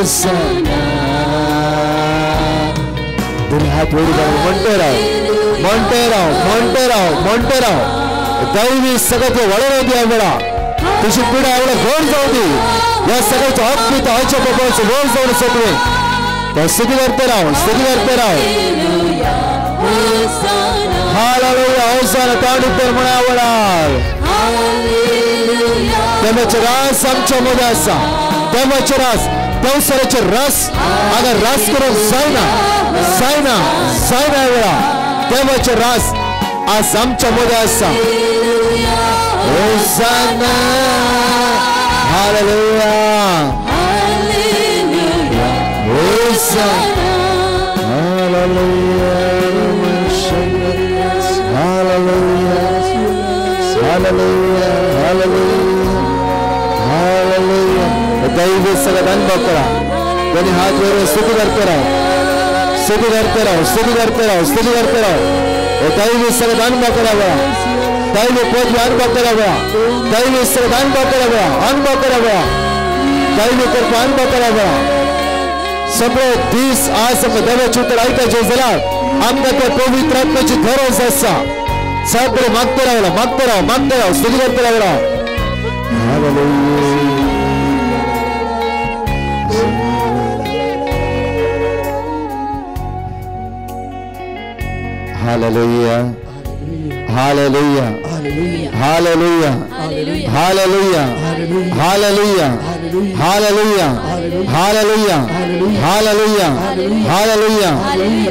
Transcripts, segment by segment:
होसाना. दोन्ही हात वर करून म्हणते राव, म्हणते राव, म्हणते राव, म्हणते राव. दैवी सगळं ते वळण होती वेळा, तुझी पिढा एवढं गोड जाऊ दे. या सगळ्याच्या हक्क हच्या बाबाचं गोड जाऊन सगळे तर स्तुती करते राव, स्तुती करते राव. हालेलुया, होसाना. तांडूतर म्हणा आवडाल. देवाचे रास आमच्या मध्ये असा, देवाचे रास, देवसराचे रस अगर रस करून जायना, जायना, जायना वेळा. देवाचे रास आज आमच्या मध्ये असा. Hosanna, hallelujah, hosanna, hallelujah, hallelujah, hallelujah, hallelujah, hallelujah. दैवी सगळं अनुभव करा. दोन्ही हात वर स्तुती करते राव, स्तुती करते राव, स्तुती करते राव, स्तुती करते राव. दैवी सगळं अनुभव करावा, दैवी पदवी अनुभव करावा, दैवी सगळं अनुभव करावा, अनुभव करावा, दैवी कृपा अनुभव करावा. सगळे दीस आज देवाचे उतर ऐकायचे जाल्यार आमकां त्या पवित्र आत्म्याची गरज आसा. सगळे मागते रावला, मागते राव, मागते राव, स्तुती करते रावला. Hallelujah, hallelujah, hallelujah, hallelujah, hallelujah, hallelujah, hallelujah, hallelujah, hallelujah.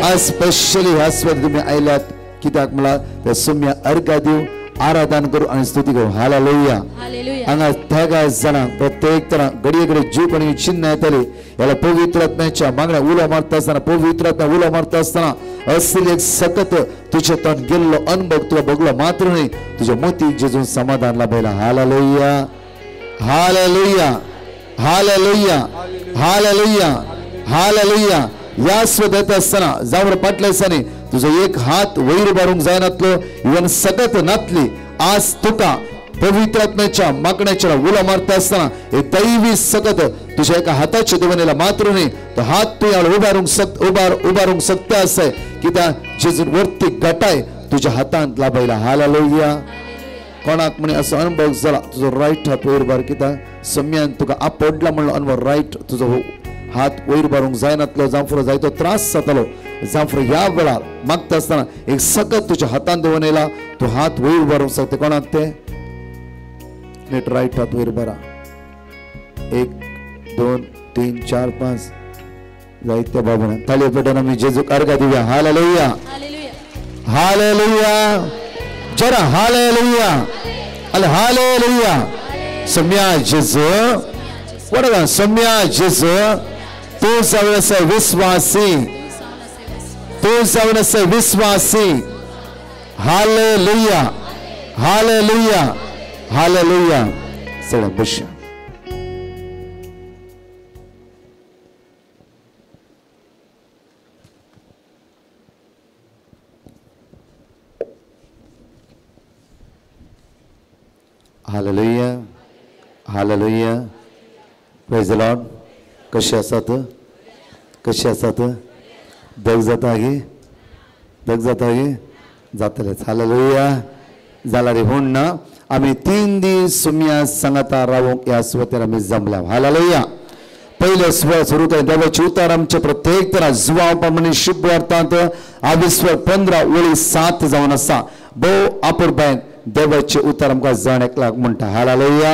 आज स्पेशली ह्या स्वत तुम्ही आयल्यात कित्याक म्हणल्यार त्या सुम्या अर्घा दिवं, आराधन करू आनी स्तुती करू. हालेलुया. हांगा तेगा जाणांक प्रत्येक तरा घडये घडये जीव कोणी चिन्ह येतली. याला पवित्र आत्म्याच्या मागण्या उलो मारता आसतना, पवित्र आत्म्या उलो मारता आसतना असली एक सकत तुझ्या तोंड गेल्लो अनुभव तुला भोगलो मात्र न्हय, तुझ्या मोतीक जेजून समाधान लाभयला. Hallelujah, hallelujah, hallelujah, hallelujah, hallelujah. ह्या स्वत आसतना जावं फाटल्या दिसांनी तुजो एक हात वयर उबारूंक जायनातलो, इवन सकत नातली. आज तुका पवित्र आत्म्याच्या मागण्याच्या उलो मारता आसतना हे दैवी सकत तुझ्या एका हाताच्या देवनेला मात्र न्हय, तो हात तूं ह्या उबारूंक शक उबारूंक शकता आसय. कित्याक जेजून वरती गटाय तुझ्या हातांत लाभयला. हालेलुया. कोणाक म्हणे असो अनुभव जाला, तुजो रायट हात वयर उबार, कित्याक सम्यान तुका आपडला म्हणलो अनुभव. रायट तुजो हात वयर उबारूंक जायनातलो, जावं जायतो त्रास जातालो, जावं ह्या वेळार मागता आसतना एक सकत तुझ्या हातांत देवन येयला, तूं हात वयर उबारूंक शकता. कोणाक ते नीट रायट हात वयर उबारा. 1 2 3 4 5 जायते बाबा. ताळयो पेटोवन आमी जेजूक अर्घा दिवया. हालेलुया, हालेलुया, जरा हालेलुया, हालेलुया. सम्या जेजू, वडगा सम्या जेजू, तूं जावन आसा विस्वासी, तूं जावन आसा विस्वासी. Hallelujah, hallelujah, hallelujah. सगळ्या बशा. Hallelujah, hallelujah. Praise the Lord. कशे आसात? कशे आसात? दग जाता गे? दग जाता गे? जातलेच. हालेलुया. जाल्यार म्हूण ना आमी 3 दीस सुम्या सांगाता रावंक ह्या सुवातेर आमी जमल्या. हालेलुया. पयले सुवात सुरू कर देवाचे उतर आमचे प्रत्येक तरा जुवाव प्रमाणे शुभ अर्थांत आविस्वर 15 ओळी 7 जावन आसा. भोव आपुरबायन देवाचे उतर आमकां जण एकल्याक म्हणटा. हालेलुया.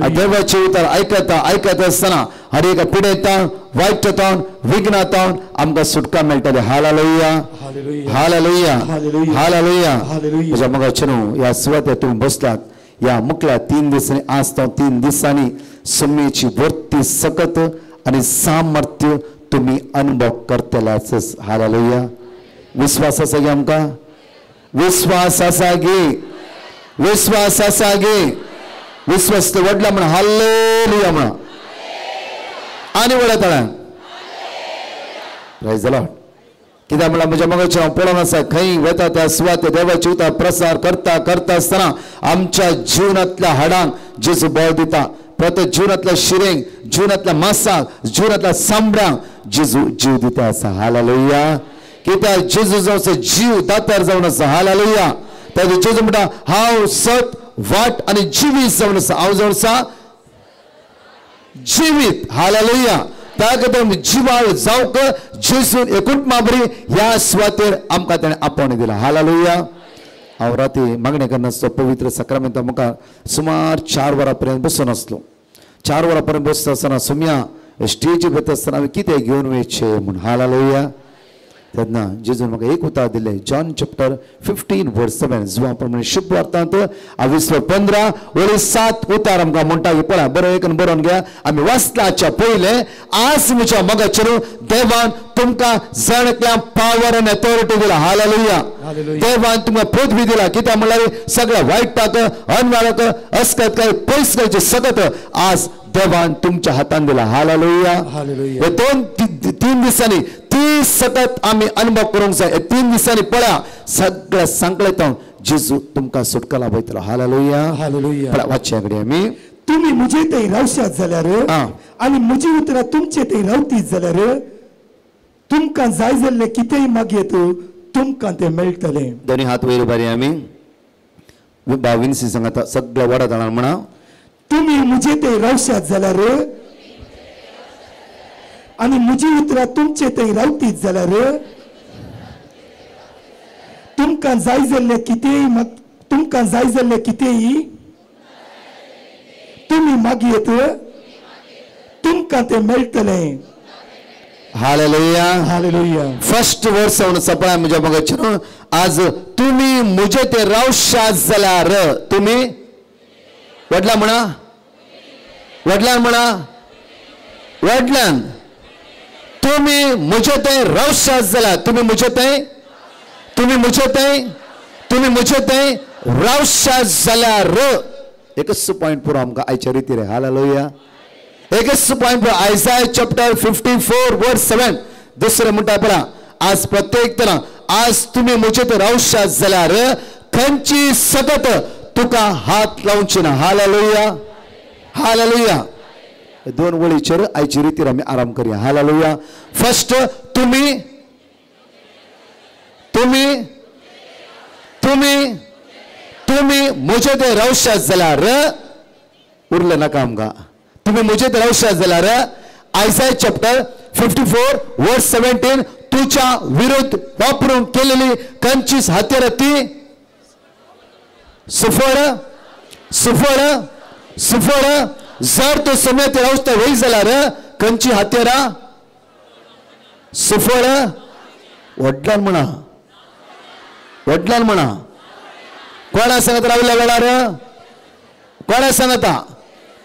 देवाचे उतर आयकता आयकत आसतना हर एका पिडेतावन, वायटतावन, विघ्नातावन आमकां सुटका मेळटली. Hallelujah, hallelujah, hallelujah. म्हज्या मोगाचे न्हू, ह्या सुवातेर तुमी बसलात ह्या मुखल्या 3 दिसांनी, आज तो 3 दिसांनी सुम्मेची भरती सकत आनी सामर्थ्य तुमी अनुभव करतल्याच. हालेलुया. विस्वास आसा गे आमकां? विस्वास आसा गे? विस्वास आसा गे? विस्वास व्हडला म्हणा हालेलुया म्हणा आनी व्हडा तळ्यान. Praise the Lord. कित्याक म्हणल्यार म्हज्या मोगाचें हांव पळोवन आसा, खंय वता त्या सुवाते देवाचे उतर प्रसार करता करता आसतना आमच्या जिवनांतल्या हाडांक जेजू बळ दिता. प्रत्येक जिवनांतल्या शिरेंक, जिवनांतल्या मासाक, जिवनांतल्या सांबड्यांक जेजू जीव दिता आसा. हालेलुया. कित्याक जेजू जावन जीव दातार जावन आसा. हालेलुया. ताजे जेजू म्हणटा हांव सत वाट आनी जिवीत जावन आसा. हांव जावन आसा जिवीत. हालेलुया. त्या खातीर जिवाळ जावंक जेजून एकूच माबरी ह्या सुवातेर आमकां ताणें आपोवणें दिलां. हालेलुया. हांव राती मागणें करनासलो पवित्र साक्रामेंता मुखार सुमार 4 वरां पर्यंत बसून आसलो. 4 वरां पर्यंत बसता आसतना सुमया स्टेजीर वता आसतना हांवें कितें घेवन वयचें म्हूण. हालेलुया. तेन्ना जेजून म्हाका एक उतर दिलें, जॉन चॅप्टर 15 वर्स 7, जुवा प्रमाणे शुभ वार्तांत 15 वळी 7 उतार आमकां म्हणटा की पळय बरो एक बरोवन घ्या. आमी वाचलाच्या पयलें आज म्हज्या मोगाचेर देवान तुमकां जण एकल्या पावर आनी अथॉरिटी दिला. हालेलुया. देवान तुमकां पदवी दिला. कित्याक म्हणल्यार सगळ्या वायटाक, अनवाळाक, अस्कत काय पयस करचे सगत आज देवान तुमच्या हातान दिला. हालेलुया. हे 2-3 दिसांनी ती सतत आमी अनुभव करूंक जाय. 3 दिसांनी पळया सगळ्या सांकळेत जेजू तुमकां सुटका लाभयतलो. हालेलुया. हालेलुया. पळया वाचया कडेन आमी, तुमी म्हजे थंय रावशात जाल्यार आनी म्हजी उतरां तुमचे थंय रावतीत जाल्यार तुमकां जाय जाल्लें कितेंय मागयत तुमकां तें मेळटलें. दोनी हात वयर उबारी आमी विन्सी सांगता सगळ्या वडा जाणां म्हणा, तुमी म्हजे थंय रावशात जाल्यार आनी म्हजी उतरां तुमचे थंय रावतीत जाल्यार तुमकां जाय जाल्लें कितेंय, तुमकां जाय जाल्लें कितेंय तुमी मागयत तुमकां तें मेळटलें. हालेलुया. हालेलुया. फर्स्ट वर्स म्हणून सपळा म्हज्या मोगाचेर आज तुमी म्हजे ते रावशात जाल्यार, तुमी वडला म्हणा, वडल्यान म्हणा, वडल्यान तुमी म्हजे ते रावशात जाल्यार, तुमी म्हजे ते, तुमी म्हजे ते, तुमी म्हजे ते रावशात जाल्यार. एकच पॉयंट पुरो आमकां आयच्या रिती रे. हालेलुया. एकच पॉयंट पुरो. आयजाय चॅप्टर 54 वर्स 7 दुसरें म्हणटा पळया आज प्रत्येक तरा आज तुमी म्हजे ते रावशात जाल्यार खंयची सगत तुका हात लावची ना. हालेलुया. हालेलुया. 2 वळीचेर आयची रितीर आमी आराम करूया. हालेलुया. फर्स्ट तुमी, तुमी, तुमी, तुमी म्हजे ते रावशात जाल्यार उरलें नाका आमकां. तुमी म्हजे ते रावशात जाल्यार आयजाय चॅप्टर 54 वर्स 17 तुज्या विरुद्ध वापरून केलेली खंयचीच हत्यार ती सुफळ, सुफळ, सुफळ. जर तो समय ते रावता वय जाल्यार खंयची हत्यारां सुफळ. व्हडल्यान म्हणा, व्हडल्यान म्हणा. कोणा सांगत रावल्या वेळार? कोणा सांगता?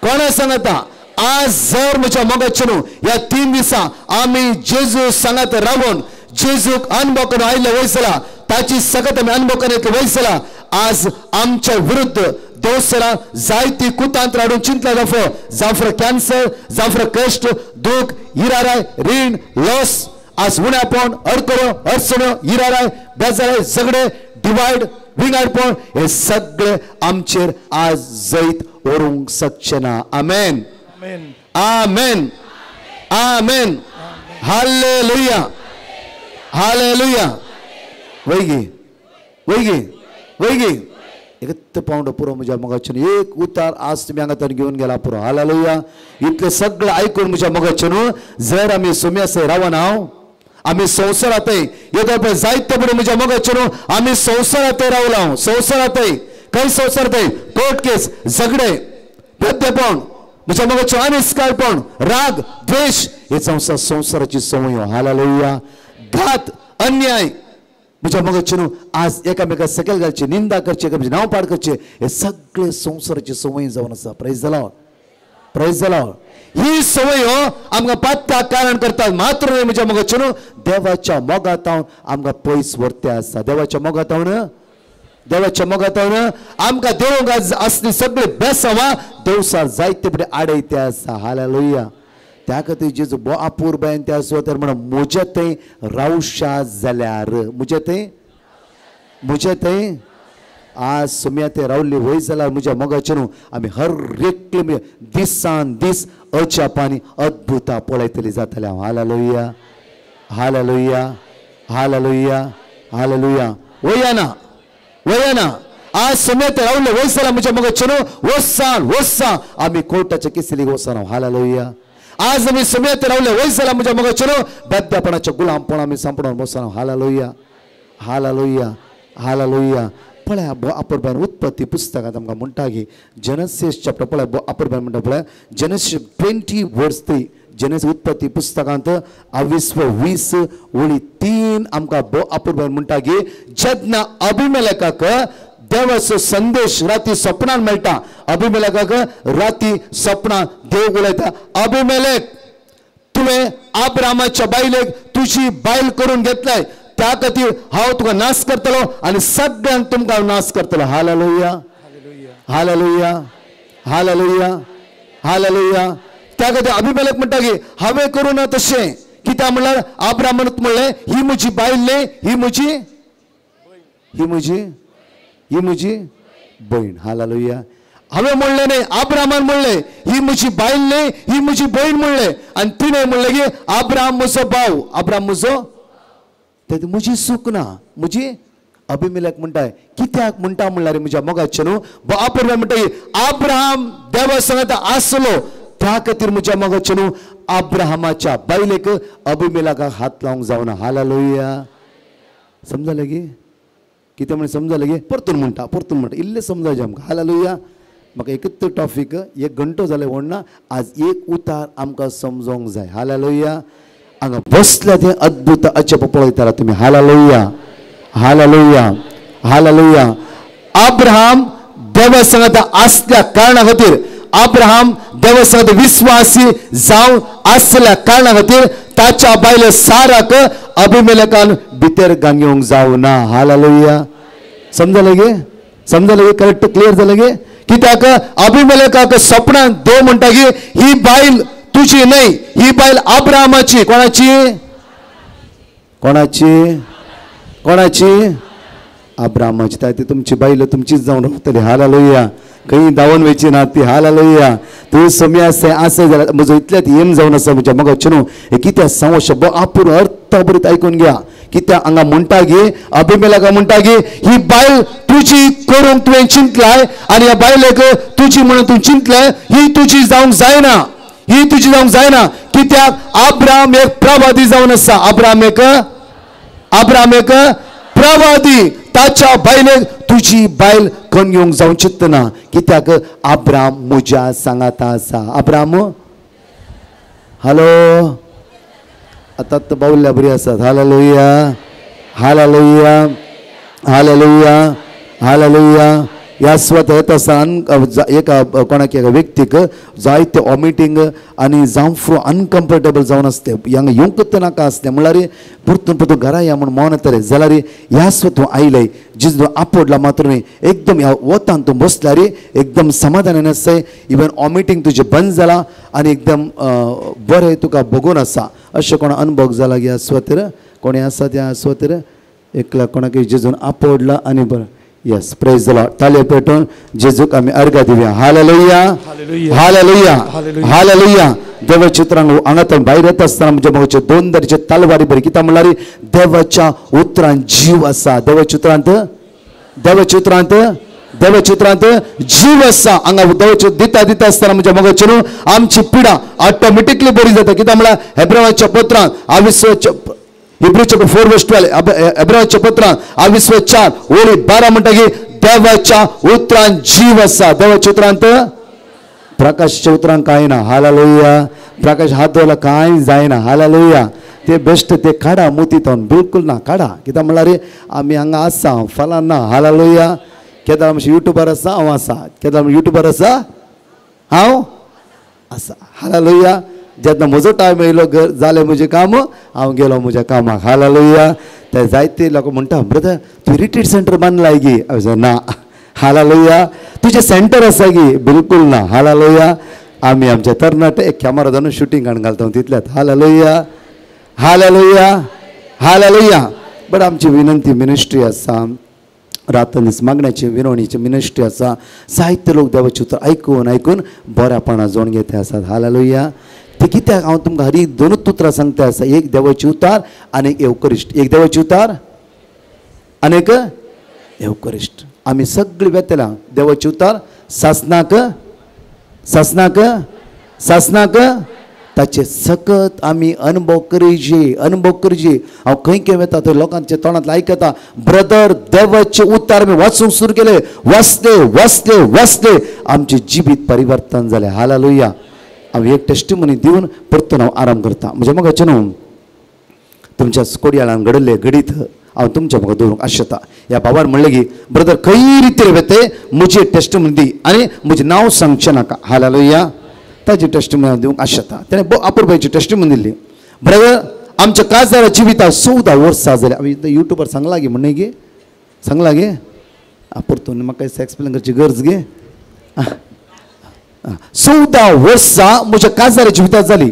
कोणा सांगता? आज जर म्हज्या मोगाचेर न्हू ह्या 3 दिसां आमी जेजू सांगात रावन जेजूक अनुभव करून आयिल्ले वयसला, ताची सगत आमी अनुभव करून येतले वयसला, आज आमच्या विरुद्ध दोसरा जायती कुतांत्र हाडून चिंतला जाफो, जाफर कॅन्सर, जाफर कश्ट, दूख, इराराय, रीण, लॉस, आज उण्यापण, अडकरो, अडचण्यो, इराराय, बेजाराय, झगडे, डिवायड, विंगडपण हे सगळे आमचेर आज जैत व्हरूंक शकचे ना. आमेन. आमेन. आमेन. हालेलुया. हालेलुया. वैगी वैगी वैगी एकत पावंडो पुरो म्हज्या मोगाचेर. एक उतार आज तुमी हांगा तर घेवन गेला पुरो. हालेलुया. इतलें सगळें आयकून म्हज्या मोगाचेर न्हू जर आमी सोम्या रावना हांव आमी संवसारांतय येदो पळय जायते पळय म्हज्या मोगाचेर न्हू आमी संवसारांतय रावला. संवसारांतय खंय संवसारांतय कोर्ट केस, झगडे, प्रत्येपण, म्हज्या मोगाचेर अनिस्कारपण, राग, द्वेश हे संवसार संवसाराची संवय. हालेलुया. घात, अन्याय म्हज्या मोगाचेर न्हू आज एकामेका सकयल घालचे, निंदा करचे, एकामेकाचें नांव पाड करचे, हे सगळे संवसाराची संवय जावन आसा. Praise the Lord. Praise the Lord. ही संवय आमकां पात्या कारण करतात. मात्र न्हय म्हज्या मोगाचेर न्हू देवाच्या मोगांत आमकां पयस व्हरते आसा. देवाच्या मोगांत, देवाच्या मोगांत आमकां देवूंक आसली सगळी बेसांवां देवसार जायते फुडें आडयते आसा. हालेलुया. त्या खातीर जेजू बो अपुरबायेन त्या सुवातेर म्हणून म्हजे थंय रावशा जाल्यार, म्हजे थंय, म्हजे थंय आज सोम्या ते रावल्ली वय जाल्यार म्हज्या मोगाचें न्हू आमी हर एकले दिसान दीस अजापांनी अद्भुतां पळयतली जातले. हांव हालेलुया हालेलुया हालेलुया हालेलुया. वया ना वया ना. आज सोम्या ते रावले वय जाल्यार म्हज्या मोगाचें न्हू वसान वसान आमी कोर्टाच्या केसीक वचना. हालेलुया. आज आमी सोम्या ते रावले वय जाल्यार म्हज्या मोगाचें न्हू बेद्यापणाच्या गुलामपण आमी सांपडून बसना. Hallelujah hallelujah hallelujah. पळया अपुरबायन उत्पत्ती पुस्तकांत आमकां म्हणटा की जेनेसीस चॅप्टर पळय अपुरबायन म्हणटा पळय जेनेसीस 20 वर्स 3 जेनेसीस उत्पत्ती पुस्तकांत 20 ओळी 3 आमकां अपुरबायन म्हणटा की जेन्ना अभिमेलेकाक देवाचो संदेश राती सपनान मेळटा, अभिमेलेकाक राती सपनान देव उलयता, अभिमेलेक तुवें आब्रामाच्या बायलेक तुजी बायल करून घेतलाय, त्या खातीर हांव तुका नाश करतलो आनी सगळ्यांक तुमकां नाश करतलो. Hallelujah hallelujah hallelujah hallelujah. त्या खातीर अभिमेलेक म्हणटा की हांवें करूं ना तशें, कित्याक म्हणल्यार आब्रामान म्हणलें ही म्हजी बायल न्ही, ही म्हजी ही म्हजी ही म्हजी भयण. हालेलुया. हांवें म्हणलें न्ही, आब्रामान म्हणलें ही म्हजी बायल न्ही, ही म्हजी भयण म्हणलें आनी तिणें म्हणलें की आब्राम म्हजो भाव, आब्राम म्हजो, ते म्हजी चूक ना म्हजी. अभिमेलेक म्हणटा कित्याक म्हणटा म्हणल्यार म्हज्या मोगाचें न्हू अपुरबाय म्हणटा की आब्राम देवा संगत आसलो, त्या खातीर म्हज्या मोगाचें न्हू आब्रामाच्या बायलेक अभिमेलेकाक हात लावंक जावना. हालेलुया. समजलें की कितें म्हण समजलें की परतून म्हणटा परतून म्हणटा इल्लें समजायचें आमकां. हालेलुया. म्हाका एकच टॉपीक एक घंटो जालें म्हणना, आज एक उतार आमकां समजोंक जाय. हालेलुया. हांगा बसल्या तें अद्भुत अजाप पळयताला तुमी. Hallelujah hallelujah hallelujah. अब्राहम देवा संगत आसल्या कारणा खातीर, अब्राहम देवा संगत विस्वासी जावन आसल्या कारणा खातीर ताच्या बायले साराक अभिमेलेकान भितर गांगेवंक जावना. हालेलुया. समजलें गे? समजलें गे? करेक्ट क्लियर जालें गे? कित्याक अभिमेलेकाक सपनान देव म्हणटा की ही बायल तुजी न्हय, ही बायल अब्रामाची. कोणाची? कोणाची? कोणाची? अब्रामाची. ती तुमची बायल तुमचीच जावन रावतली. हालेलुया. खंय धांवन वयची ना ती. हालेलुया. तूं सोमी आसा आसा जाल्यार म्हजो इतल्यात येम जावन आसा म्हज्या मोगाचें न्हू हें कित्याक सांगू शब्द आपूर अर्थ बरीत आयकून घ्या. कित्याक हांगा म्हणटा की अभिमेलेकाक म्हणटा की ही बायल तुजी करूंक तुवें चिंतलाय आनी ह्या बायलेक तुजी म्हणून तूं चिंतलें, ही तुजी जावंक जायना, ही तुजी जावंक जायना. कित्याक अब्राम एक प्रवादी जावन आसा. अब्राम एक, अब्राम एक प्रवादी, ताच्या बायलेक तुजी बायल करून घेवंक जावं चिंतना. कित्याक अब्राम म्हज्या सांगाता आसा. अब्राम हॅलो आतां बावल्या बरी आसात. Hallelujah hallelujah hallelujah hallelujah. ह्या स्वता येता आसतना एका कोणाक एका व्यक्तीक जायते वॉमिटींग आनी जांफ्रो अनकम्फर्टेबल जावन आसते, हांगा येवंकच नाका आसलें म्हणल्यार परतून परतून घरा या म्हूण मन येतलें जाल्यार ह्या स्वता आयलें जिजू आपडला मात्र न्ही एकदम ह्या वतान तूं बसल्यार एकदम समाधानान आसताय. इवन वॉमिटींग तुजें बंद जालां आनी एकदम बरें तुका भोगून आसा. अशें कोण अनुभव जाला ह्या स्वतर कोणी आसा त्या स्वतर एकला कोणाकय जेजून आपडला आनी बरें. Yes, praise the Lord. ताळयो पेटोवन जेजूक आमी अर्घा दिवया. Hallelujah hallelujah hallelujah. देवाच्या उतरांक हांगा भायर येता आसतना म्हज्या मोगाचे दोन दरचे तलवारी बरी कित्याक म्हणल्यार देवाच्या उतरांत जीव आसा. देवाच्या उतरांत, देवाच्या उतरांत, देवाच्या उतरांत जीव आसा. हांगा देवाच्यो दिता दिता आसतना म्हज्या मोगाचे न्हू आमची पिडा ऑटोमेटिकली बरी जाता. कित्याक म्हणल्यार हेब्रावाच्या पत्रांत आविस्वाच्या हिब्रू चॅप्टर 4 वर्स 12 हेब्रावाच्या पत्रांत 24 ओळी 12 म्हणटा की देवाच्या उतरांत जीव आसा. देवाच्या उतरांत, प्रकाशच्या उतरांत कांय ना. हालेलुया. प्रकाश हात धरला कांय जायना. हालेलुया. ते बेस्ट ते काडा मुतींत बिलकुल ना काडा. कित्याक म्हणल्यार आमी हांगा आसा फलां ना. हालेलुया. केदार आमचे युट्यूबार आसा हांव आसा, केदार युट्यूबार आसा हांव आसा. हालेलुया. जेन्ना म्हजो टायम येयलो जालें म्हजें काम, हांव गेलो म्हज्या कामाक. हालेलुया. ते जायते लोक म्हणटा ब्रदर तूं रिट्रीट सेंटर बांदलाय गी? हांवें ना. हालेलुया. तुजें सेंटर आसा गी? बिलकुल ना. हालेलुया. आमी आमचे तरणाटे एक कॅमेरा धरून शुटींग काडून घालता तितल्यात. Hallelujah hallelujah hallelujah. बट आमची विनंती मिनिस्ट्री आसा रात दीस मागण्याची विनवणीची मिनिस्ट्री आसा. जायते लोक देवाचें उतर आयकून आयकून बऱ्यापणां जोडून घेते आसात. हालेलुया. ते कित्याक हांव तुमकां हरी दोनूच उतरां सांगता आसा, एक देवाची उतार आनी एक एवकरिश्ट. एक देवाची उतार आनी एक एवकरिश्ट. आमी सगळीं वेतल्या देवाची उतार सासनाक सासनाक सासनाक ताचे सकत आमी अनुभव करचे, अनुभव करचे. हांव खंय खंय वता थंय लोकांच्या तोंडांतलें आयकता, ब्रदर देवाचे उतार आमी वाचूंक सुरू केले, वाचले वाचले वाचले, आमचें जिवीत परिवर्तन जालें. हालेलुया. हांव एक टेस्टिमनी दिवन परतून हांव आराम करता. म्हज्या मोगाचें न्हू तुमच्या कोडयाळान घडिल्लें घडीत हांव तुमच्या मुखार दवरूंक आशेता. ह्या बाबान म्हणलें की ब्रदर खंय रितीर वेते म्हजी टेस्टिमनी दी आनी म्हजें नांव सांगचें नाका. हालेलुया. ताजी टेस्टिमनी हांव दिवंक आशेता. तेणें अपुरबायेची टेस्टिमनी दिली. ब्रदर आमच्या काजारा जिविताक 14 वर्सां जालीं. हांवें युट्यूबार सांगलां गे म्हणलें गे, सांगलां गे, परतून म्हाका एक्सप्लेन करची गरज गे. 14 वर्सां म्हज्या काजारा जिविताक जाली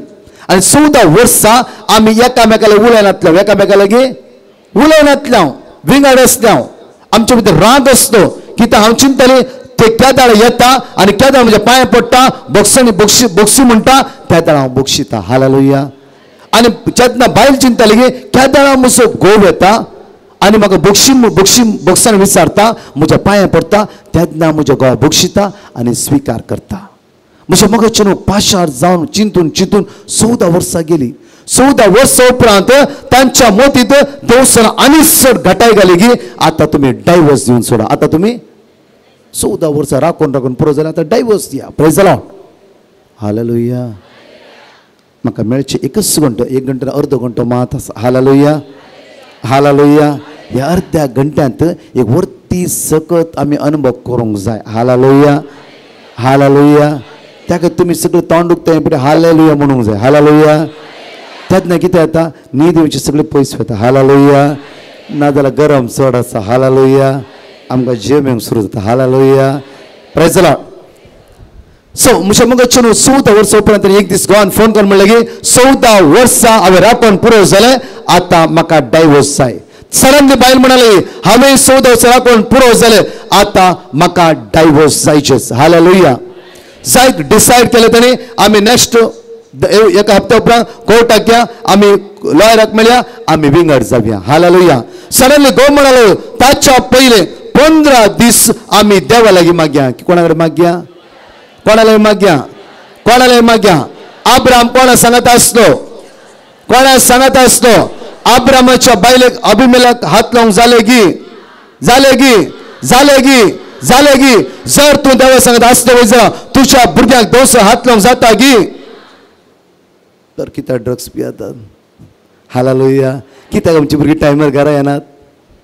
आनी 14 वर्सां आमी एकामेकाला उलयनातले, एकामेका लागीं उलयनातले, विंगड आसले, आमच्या भितर राग आसलो. कित्याक हांव चिंततालें ते केदाळ येता आनी केदाळ म्हज्या पांय पडटा, बक्षणी बक्षी बक्षी म्हणटा, त्या दाळ हांव बक्षिता. हालेलुया. आनी जेन्ना बायल चिंतताली की केदाळ म्हजो घोव येता आनी म्हाका बक्षी बक्षी बक्षान विचारता, म्हज्या पांय पडटा, तेन्ना म्हज्या घोव बक्षिता आनी स्विकार करता. म्हज्या मोगाचें न्हू पाशार जावन चिंतून चिंतून 14 वर्सां गेली. 14 वर्सां उपरांत तांच्या मतींत देवसान आनी चड घटाय घाली की आतां तुमी डायवर्स दिवन सोडा. आतां तुमी 14 वर्सां राखून राखून पुरो जाल्यार आतां डायवर्स दिया. Praise the Lord. Hallelujah. म्हाका मेळचें एकच घंटो, एक घंटो अर्दो घंटो मात आसा. हालेलुया. हालेलुया. ह्या अर्द्या घंट्यांत एक वर्ती सकत आमी अनुभव करूंक जाय. हालेलुया. हालेलुया. त्या तुमी सगळें तोंड उक्तें पळय हालेलुया म्हणूंक जाय. हालेलुया. तेन्ना कितें जाता, न्हीद येवची सगळी पयस वता. हालेलुया. नाजाल्यार गरम चड आसा. हालेलुया. आमकां जेम येवंक सुरू जाता. Hallelujah. Praise the Lord. So म्हज्या मोगाचें न्हू 14 वर्सां उपरांत एक दीस गोवान फोन करून म्हणलें की 14 वर्सां हांवें राखून पुरो जालें, आतां म्हाका डायवर्स जाय. सडनली बायल म्हणाली हांवें 14 वर्सां राखून पुरो जालें, आतां म्हाका डायवर्स जायचेच. हालेलुया. जायत डिसायड केलें ताणें आमी नेक्स्ट एका हप्त्या उपरांत कोर्टाक या, आमी लॉयराक मेळया, आमी विंगड जावया. हालेलुया. सडनली घोव म्हणालो ताच्या पयलें 15 दीस आमी देवा लागीं मागया. कोणा कडेन मागया? कोणा लागीं मागया? कोणा लागीं मागया? आब्राम कोणा सांगत आसलो? कोणा सांगत आसलो? आब्रामाच्या बायलेक अभिमेलाक हात लावंक जालें गी? जालें गी? जालें गी? जालें गी? जर तूं देवा सांगत आसलो वयता तुज्या भुरग्यांक दोस हात लावंक जाता गी? तर कित्याक ड्रग्स पियेतात? हालेलुया. कित्याक आमची भुरगीं टायमार घरा येनात?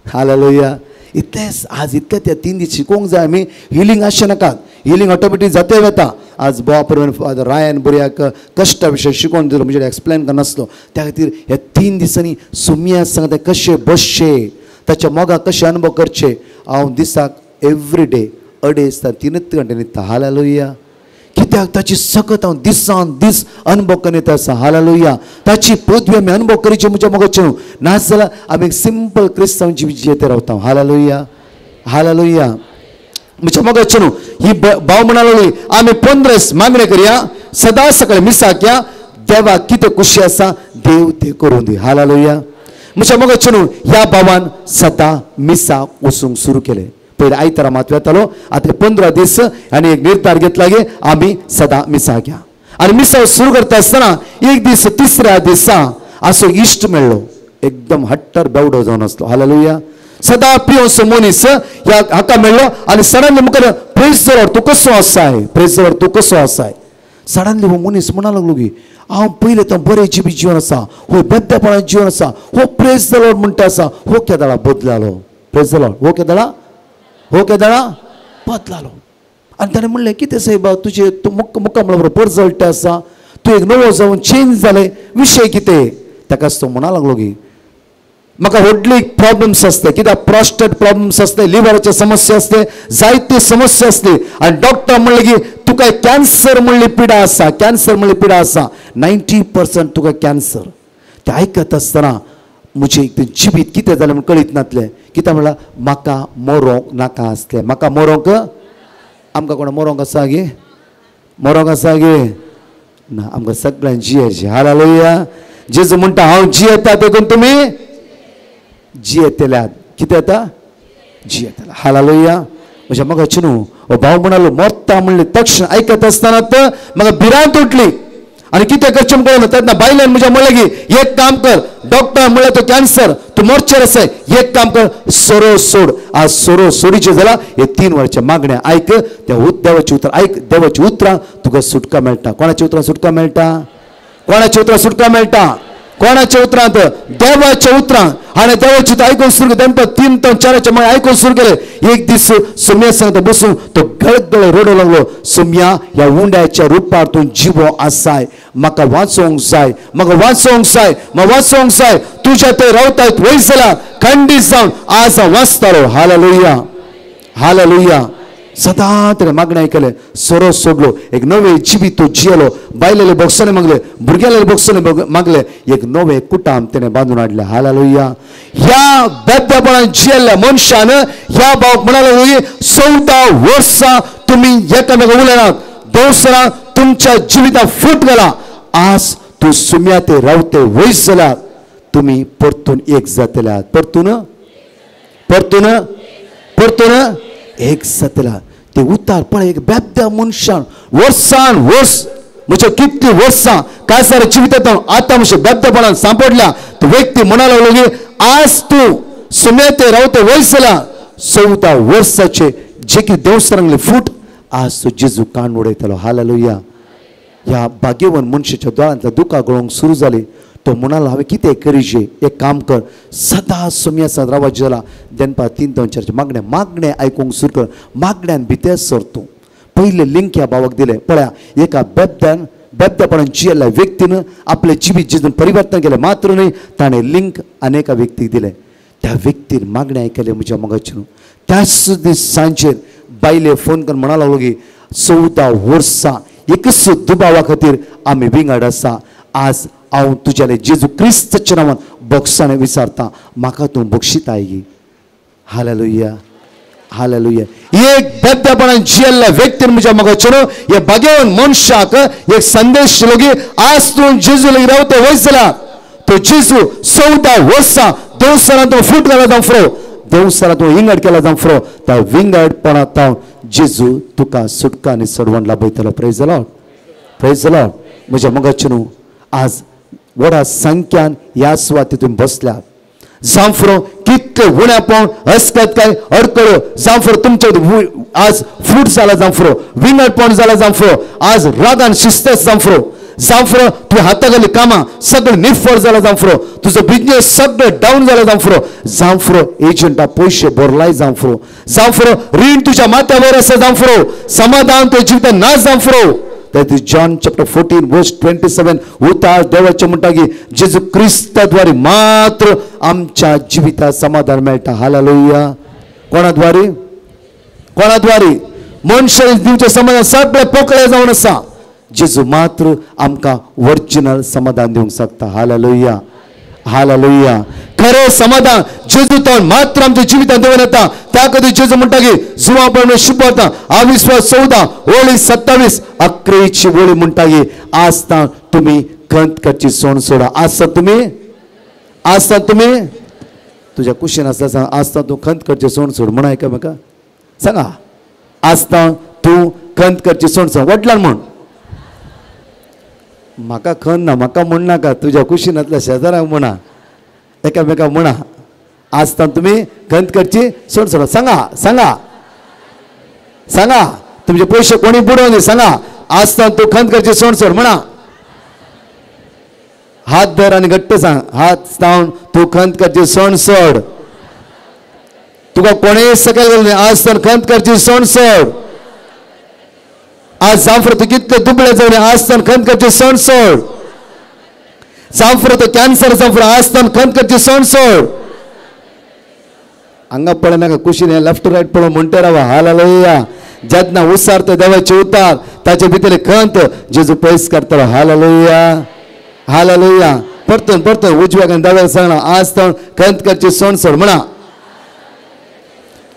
हालेलुया. इतलेंच आज इतलें त्या 3 दीस शिकोवंक जाय आमी. हिलींग आसचें नाकात, हिलींग ऑटोमॅटीक जाते वता. आज बोवा परवेन फादर रायन बुरयाक कश्टा विशय शिकोवन दिलो, म्हणजे एक्सप्लेन करनासलो. त्या खातीर ह्या 3 दिसांनी सुमिया सांगता कशें बसचें, ताच्या मोगाक कशें अनुभव करचे. हांव दिसाक एवरी डे 2.5 ते 3 घंटे न्हिदता. हालेलुया. कित्याक ताची सकत हांव दिसान दीस अनुभव करीत आसा. हालेलुया. ताची पदवी आमी अनुभव करीचे म्हज्या मोगाचें. नाजाल्यार आमी एक सिंपल क्रिस्तांव जिवीत जियेत रावता. हालेलुया. हालेलुया. म्हज्या मोगाचें न्हू ही भाव म्हणाली आमी 15 मागणें करया, सदां सकाळीं मिसाक या, देवाक कितें खुशी आसा देव तें करूं दी. हालेलुया. म्हज्या मोगाचें न्हू ह्या भावान सदां मिसाक वचूंक सुरू केलें. पयलीं आयतारा मात वेतालो, आतां 15 दीस आनी एक निर्धार घेतला की आमी सदां मिसाक या. आनी मिसाव सुरू करता आसतना एक दीस तिसऱ्या दिसा असो इश्ट मेळ्ळो, एकदम हट्टर बेवडो जावन आसलो. हालेलुया. सदां पियोसो मनीस ह्या हाका मेळ्ळो आनी सडनली मुखार प्रेज the Lord तूं कसो आसाय, प्रेज the Lord तूं कसो आसाय. सडनली हो मनीस म्हणा लागलो की हांव पयलें तो बरें जिवीत जीवन आसा, हो बेद्देपणाचें जीवन आसा, हो प्रेज the Lord म्हणटा आसा, हो केदाळा बदलालो. प्रेज the Lord. हो केदाळा, हो केदाळा बदलालो. आनी ताणें म्हणलें कितें सायबा तुजें तूं मुक्का म्हणल्यार परजळटा आसा, तूं एक नवो जावन चेंज जालें, विशय कितें? ताकाच तो म्हणा लागलो की म्हाका व्हडली प्रॉब्लम्स आसता, कित्याक प्रोस्टेट प्रॉब्लम्स आसता, लिवराचे समस्या आसते, जायते समस्या आसते. आनी डॉक्टर म्हणलें की तुका कॅन्सर म्हणली पिडा आसा, कॅन्सर म्हणली पिडा आसा, 90% तुका कॅन्सर. ते आयकत आसतना म्हजें जिवीत कितें जालें म्हूण कळीत नासलें. कित्याक म्हणल्यार म्हाका मरोंक नाका आसलें. म्हाका मरोंक, आमकां कोणा मरोंक आसा गे? मरोंक आसा गे? ना, आमकां सगळ्यांक जियेचें. हालेलुया. जेजू म्हणटा हांव जियेता देखून तुमी जियेतल्यात. कितें येता? जियेतल्या. हालेलुया. म्हज्या मोगाचे न्हू, हो भाव म्हणालो मरता म्हणले तक्षण आयकत आसतना म्हाका भिरांत उठली आनी कितें करचें म्हूण कळना. तेन्ना बायल्यान म्हज्या म्हणलें की एक काम कर, डॉक्टर म्हणल्यार तो कॅन्सर, तूं मरचेर आसा, एक काम कर, सोरो सोड. आज सोरो सोडीचें जाल्यार हे 3 वरांचें मागणें आयक, त्या देवाचें उतर आयक, देवाच्या उतरां तुका सुटका मेळटा. कोणाच्या उतरां सुटका मेळटा? कोणाच्या उतरां सुटका मेळटा? कोणाच्या उतरांत? देवाच्या उतरां. आनी देवाची आयकून सुरू केलें. 3 ते 4 मागीर आयकून सुरू केलें. एक दीस सुम्या सांगता बसून तो गळगळ रडूंक लागलो. सुम्या, ह्या उंड्याच्या रुपार तूं जिवो आसाय, म्हाका वाचोवंक जाय, म्हाका वाचोवंक जाय, म्हाका वाचोवंक जाय. तुज्या थंय रावताय वयस जाल्यार खंडीत जावन आज हांव वाचतालो. Hallelujah, hallelujah. सदां ताणें मागणें आयकलें, सोरो सोडलो, एक नवें जिवीत तो जियेलो. बायलेले बोगसणे मागले, भुरग्याले बोगसणे मागले, एक नवें कुटाम ताणें बांदून हाडलें. हालेलुया. ह्या बेद्यापणान जियेल्ल्या मनशान ह्या भावाक म्हणालो, 14 वर्सां तुमी एकामेकां उलयनात, दोसरां तुमच्या जिवितांत फूट घाला. आज तूं सुम्या ते रावते वयस जाल्यार तुमी परतून एक जातले. परतून परतून परतून एक जातला. ते उतार पळय, एक बेबद्या मनशान वर्सान वर्स, म्हणजे कितली वर्सां कांय जिवितांत आतां म्हणजे बेबद्यापणान सांपडल्या. तो व्यक्ती म्हणा लागलो की आज तूं सुमेते रावते वयस जाल्यार 14 वर्साचे जे कितें देवसरांगले फूट आज तूं जेजू कान उडयतलो. हालेलुया. ह्या भाग्यवन मनशाच्या दोळ्यांतल्या दुकां गळोवंक सुरू जाली. तो म्हणालो हांवें कितें करीजे, एक काम कर, सदां सुम्या साद रावाचें जाला दनपार 3 ते 4 मागणें मागणें आयकूंक सुरू कर. मागण्यान भितर सर तूं. पयलें लिंक ह्या भावाक दिलें. पळया, एका बेबद्यान बेबद्यापणान जियेल्ल्या व्यक्तीन आपलें जिवीत जितून परिवर्तन केलें मात्र न्हय, ताणें लिंक अनेका व्यक्तीक दिलें. त्या व्यक्तीन मागणें आयकलें म्हज्या मोगाचें न्हू. त्याच दीस सांजेर बायले फोन करून म्हणा लागलो की 14 वर्सां एकच दुबावा खातीर आमी विंगड आसा. आज हांव तुज्याले जेजू क्रिस्ताच्या नांवान बोगसाणे विचारता, म्हाका तूं बक्षिताय गी. Hallelujah, hallelujah. एक बेबद्यापणान जियेल्ल्या व्यक्तीन म्हज्या मोगाचें न्हू हे भाग्यवान मनशाक एक संदेश दिलो की आज तूं जेजू लागीं रावता वयस जाल्यार तो जेजू 14 वर्सां देवसरां तूं फूट घाला जावं फ्रो, देवसरां तूं विंगड केला जावं फ्रो, त्या विंगडपणांत जेजू तुका सुटका आनी सोडवण लाभयतलो. Praise the Lord, praise the Lord. म्हज्या मोगाचें न्हू, आज व्हडा संख्यान ह्या सुवातेर तुमी बसल्यात. जांफरो कितले उण्यापण हसकत काय अडकळ्यो, जांफरो तुमच्या आज फूट जाला, जांफरो विंगडपण जाला, जांफरो आज रागान शिस्तच, जांफरो जांफरो तुवें हाता घाली कामां सगळें निफळ जाला, जांफरो तुजो बिजनेस सगळें डावन जाला, जांफरो जांफरो एजंटा पयशे भरलाय, जांफरो जांफरो रीण तुज्या माथ्या वयर आसा, जांफरो समाधान तुज्या जिवितांत ना, जांफरो. That is John chapter 14 verse 27. उतार देवाचें म्हणटा की जेजू क्रिस्ता द्वारे मात्र आमच्या जिविताक समाधान मेळटा. हालेलुया. कोणा द्वारे? कोणा द्वारे? मनशान दिवचें समाधान सगळें पोकळें जावन आसा. जेजू मात्र आमकां ओरिजिनल समाधान दिवंक शकता. Hallelujah, hallelujah. खरें समाधान जेजू तो मात्र आमच्या जिवितांत देवन येता. त्या खातीर जेजू म्हणटा की जुवां प्रमाणे शिकवता अविश्वास 14 ओळी 27 अकरेची ओळी म्हणटा की आज तुमी खंत करची सोण सोडा. आज तुमी, आज तुमी तुज्या कुशीन आसता सांग, आज तूं खंत करची सोण सोड म्हणा एकामेका सांगा. आज तूं खंत करची सोण सोड वडलान म्हण. म्हाका खंत ना, म्हाका म्हण नाका, तुज्या कुशीनांतल्या शेजाराक म्हणा, एकामेका म्हणा. आज तुमी खंत करची सोड सोडा. सांगा सांगा सांगा, तुमचे पयशे कोणी बुडोवं न्ही. सांगा, आज तूं खंत करची सोड सोड म्हणा. हात धर आनी घट्ट सांग, हात लावन तूं खंत करची सोड सोड. तुका कोणेय सकयल घालूं न्ही. आज तर खंत करची सोड सोड. आज जांफरो तूं कितले दुबळे जावं, आज तर खंत करची सोड सोड. जांफरो तो कॅन्सर जांफरो, आज तर खंत करची सोड सोड. हांगा पळय नाका, कुशीन लेफ्ट रायट पळोवन म्हणटे रावा. हालेलुया. जेन्ना उसार देवाचे उतार ताचे भितर खंत जेजू पयस करतलो. Hallelujah, hallelujah. परतून परतून उजव्याक आनी दाव्याक सांगना, आज तो खंत करची सोड सोड म्हणा.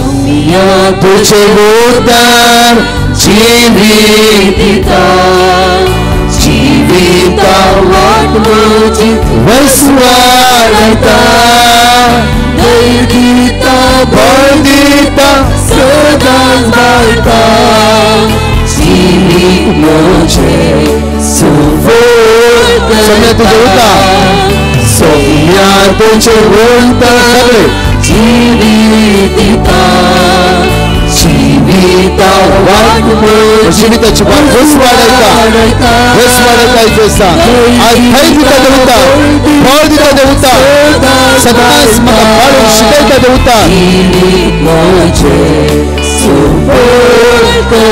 सोम्या तुझे उतर जीवित दिता जीविता वाट म्हजी वसवाडता धैर्य दिता बळ दिता सदांच बाळता जीवित म्हजें सुफळ सोम्या तुझे उतर सोम्या तुझे उतर जीवित दिता जीविता वाट जिविताची वाट वसवाडयता वसवाडयता जेसा आज थंय दिता देवता फळ दिता देवता सदांच म्हाका पाळून शिकयता देवता.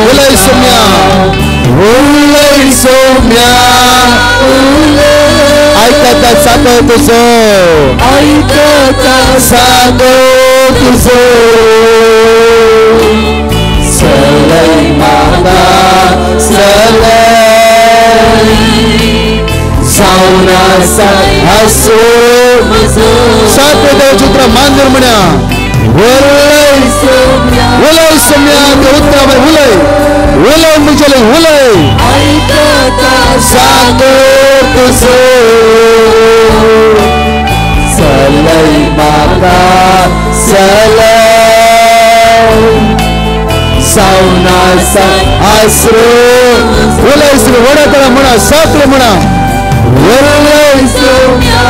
उलय सोम्या उलय सोम्या आयकता सागो तुजो आयकता सागो तुजो सलय म्हाका सलय जावन आसा आसो म्हजो सात देवचित्र मांजर म्हण्या उलय सोम्या उलय सोम्या उतरा उलय उलय म्हजेले उलय आयकता सागो तुजो सलय म्हाका सलय जावन आसा आसरो उलय श्री वडकरा म्हणा सातले म्हणा उलय सोम्या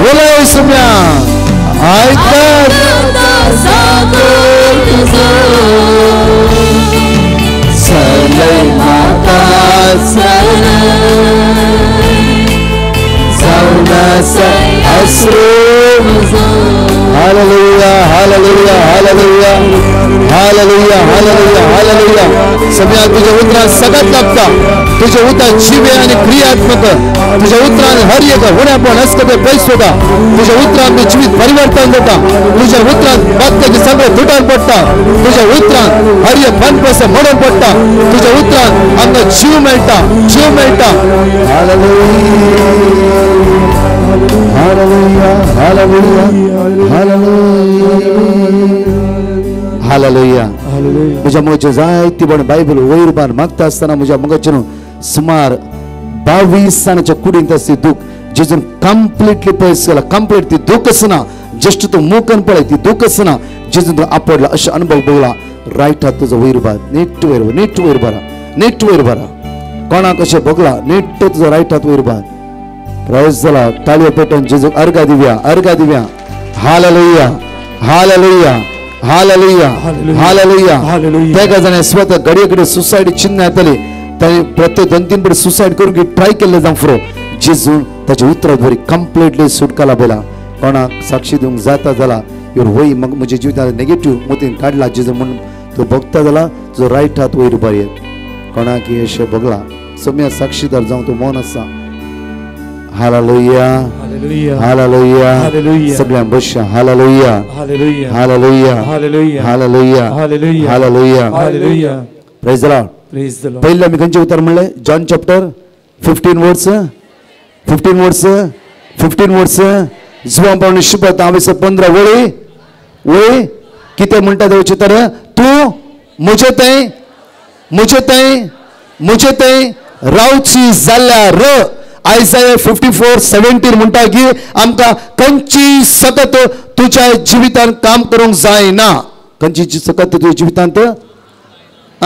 उलय सोम्या आयकता सागो तुजो सलय म्हाका सलय जावन आसा आसरो म्हजो. Hallelujah hallelujah hallelujah hallelujah hallelujah hallelujah. सम्या तुझ्या उतरान सगळ्यात लागता तुझ्या उतरान जिवे आणि क्रियात्मक तुझ्या उतरान हर एक उण्यापण हसकते पैस होता तुझ्या उतरान मी जीवित परिवर्तन जाता तुझ्या उतरान बातम्याचे सगळं तुटान पडटा तुझ्या उतरान हर एक मनपस मोडून पडटा तुझ्या उतरान आमकां जीव मेळटा जीव मेळटा. Hallelujah hallelujah hallelujah hallelujah. म्हज्या मोगाचे जायती पण बायबल वयर बार मागता आसतना म्हज्या मोगाचे सुमार 22 जाणाच्या कुडींत आसली दूख जेजून कंप्लिटली पयस केला. कंप्लीट ती दूख आसना जस्ट तूं मुखान पळय ती दूख आसना जेजून तुका आपडला अशें अनुभव भोगला. रायट हात तुजो वयर बार नीट वयर नीट वयर बारा नीट वयर बारा कोणाक अशें भोगला नीट तुजो रायट हात वयर बार. प्रायज जाला ताळयो पेटोवन जेजूक अर्घा दिव्या अर्घा Divya. Hallelujah hallelujah hallelujah hallelujah. तेका जाणें स्वता घडये कडेन सुसायड चिन्ह येतली ताणें प्रत्येक 2-3 पडे सुसायड करूंक ट्राय केल्लें जावं फुरो जेजून ताच्या उतरात बरी कंप्लिटली सुटका लाभयला. कोणाक साक्षी दिवंक जाता जाला your वय म्हाका म्हज्या जिवितांत नेगेटीव मोतीन काडला जेजू म्हूण तूं भोगता जाला तुजो रायट हात वयर उबार येत. कोणाक अशें भोगला सोम्या साक्षीदार जावं तूं मौन आसा. Hallelujah hallelujah hallelujah. सगळ्यांक बसया. Hallelujah hallelujah hallelujah hallelujah hallelujah hallelujah hallelujah hallelujah. Praise the Lord. Praise the Lord. पयलीं आमी खंयचें उतर म्हणलें? John chapter 15 words 15 words 15 words जुवां पावणे शिपत हांवें 15 वळी वळी कितें म्हणटा देवचें तर तूं म्हजे थंय म्हजे थंय म्हजे थंय रावची जाल्यार. आयजाया 54:17 म्हणटा की आमकां खंयची सकत तुज्या जिवितांत काम करूंक जायना. खंयची सकत तुज्या जिवितांत आ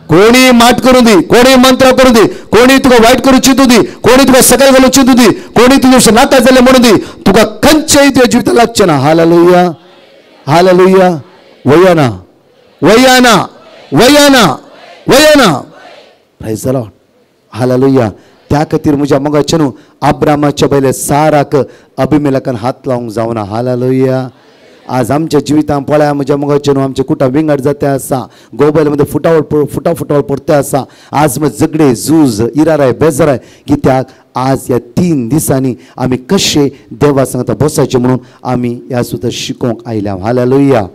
कोणी माट करूं दी कोणी मंत्र करूं दी कोणी तुका वायट करूं चिंतू दी कोणी तुका सकयल घालूं चिंतू दी कोणी तुज्या नाका जालें म्हणून दी तुका खंयचेय तुज्या जिवितांत लागचें ना. Hallelujah hallelujah. वयाना वयाना वयाना वयाना. Praise the Lord. Hallelujah. त्या खातीर म्हज्या मोगाचे न्हू आब्रामाच्या पयले साराक अभिमेलकान हात लावंक जावना. हालेलुया. आज आमच्या जिवितांत पळया म्हज्या मोगाचे न्हू आमचे कुटां विंगड जाते आसा गोबैल मध्ये फुटावळ फुटा फुटावळ पडते आसा. आज मग झगडे झूज इराराय बेजाराय कित्याक आज ह्या 3 दिसांनी आमी कशे देवा सांगता बसायचे म्हणून आमी ह्या सुद्दां शिकोवंक आयल्या. Hallelujah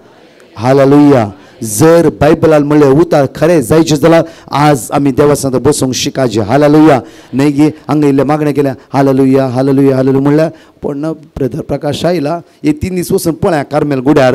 hallelujah. जर बायबलान म्हणलें उतार खरें जायचें जाल्यार आज आमी देवा सांगता बसूंक शिकाचें. हालेलुया. न्हय गे हांगा इल्लें मागणें केलें हालेलुया हालेलुया हालेलुया म्हणल्यार पूण ब्रदर प्रकाश आयला हे 3 दीस वचून पळया कार्मेल गुड्यार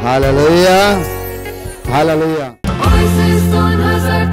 Hallelujah, hallelujah. ISIS 2000.